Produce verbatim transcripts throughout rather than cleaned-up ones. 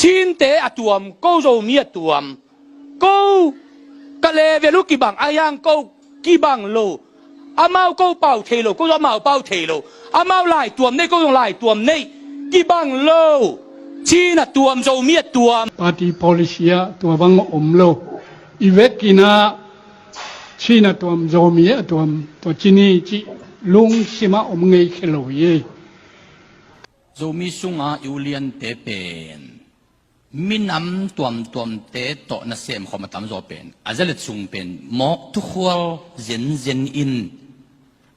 Chinte a tuam, ko Zomi a tuam. Ko ka level uh kibang, a hiang ko kibang lo. Amau ko pau thei lo, ko amau pau thei lo. Amau lai tuam nei, ko zong lai tuam nei. Kibang lo. Chin a tuam, Zomi a tuam. Party policy ah tua bang om lo. I vekin ah Chin a tuam, Zomi a tuam, tua ci ni cih lungsim ah om ngei khe lo hi. Zomi sunga i uliante pen minam tuamtuamte tawh nasem khawm a tamzaw pen a zalet sung pen mawk thukhual zenzen in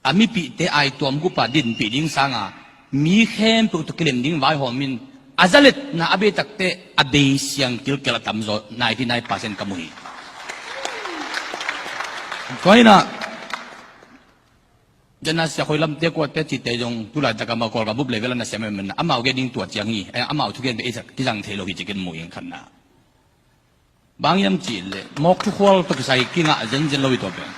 a mipihte ai tuam gupa dinpih ding sanga mi khempeuh tawh kilem ding vaihawm in a zaletna a beitakte a bei siang kilkel a tamzaw ninety nine percent ka mu hi. Tua hinah Jana sia khoi lamte kuate cite zong tulaitak a ma Kawlgam bup level a nasem a amau gen ding tua ciang hi. Eh, amau thugen bek ei sak kizang thei lo hi ci ken mu ing khatna. Bang hiam cih leh mawk thukhual tawh kisai kingah zenzen lo hi tua pen.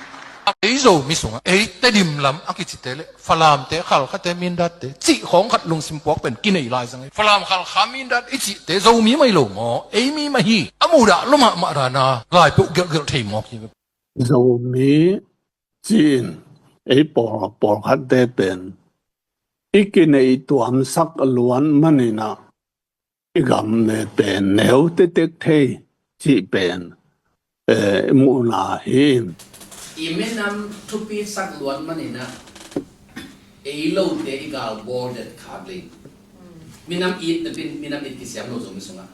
Ei Zomi sungah ei Tedim lam a kicite le Falamte, Khalkhate, Mindatte cih khawng khat lungsim puak pen kinei lai zang hi. Falam, Khalkha, Mindat i cihte Zomi mai lo maw, ei mi mah hi. A mudah lua mahmah dana lai peuh gelhgelh thei mawk hi. Zomi ci-in ei pawl pawlkhatte pen i kineih tuamsak luan maninah i gam ne pen neu tektek thei cih pen, eh, i muhna hi. I minam thupi sak luan maninah ei lote i galbawl det khak lei. Minam it na pin, minam it kisiam lo Zomi sungah.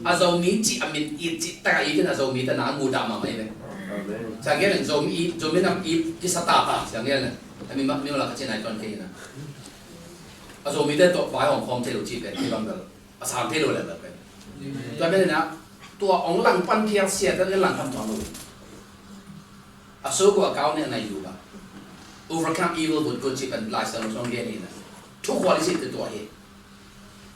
A Zomi cih a mit it cih takah it in a Zomi tana a mudah mahmah hi ve. Amen. Siang gen Zomi it, Zomi nam it kisa tata siang gen. A mi mak mi la ka cin ai ton kei na. A Zomi te tawh vai hong khawm thei lo cih pen hi bang bel. A sang thei lo le bel pen. Tua pen na tua ong lang pan phial sia te lang pan tuang lo. A so ko a kau ne a nai lu ba. Overcome evil with good cih pen Lai Siang Lo song gen hi na. Thu khual i cih te tua hi.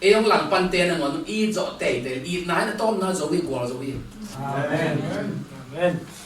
Ei hong langpante nangawn i zawh teitei, itna in a tawpna zo hi, gualzo hi. Amen. Amen.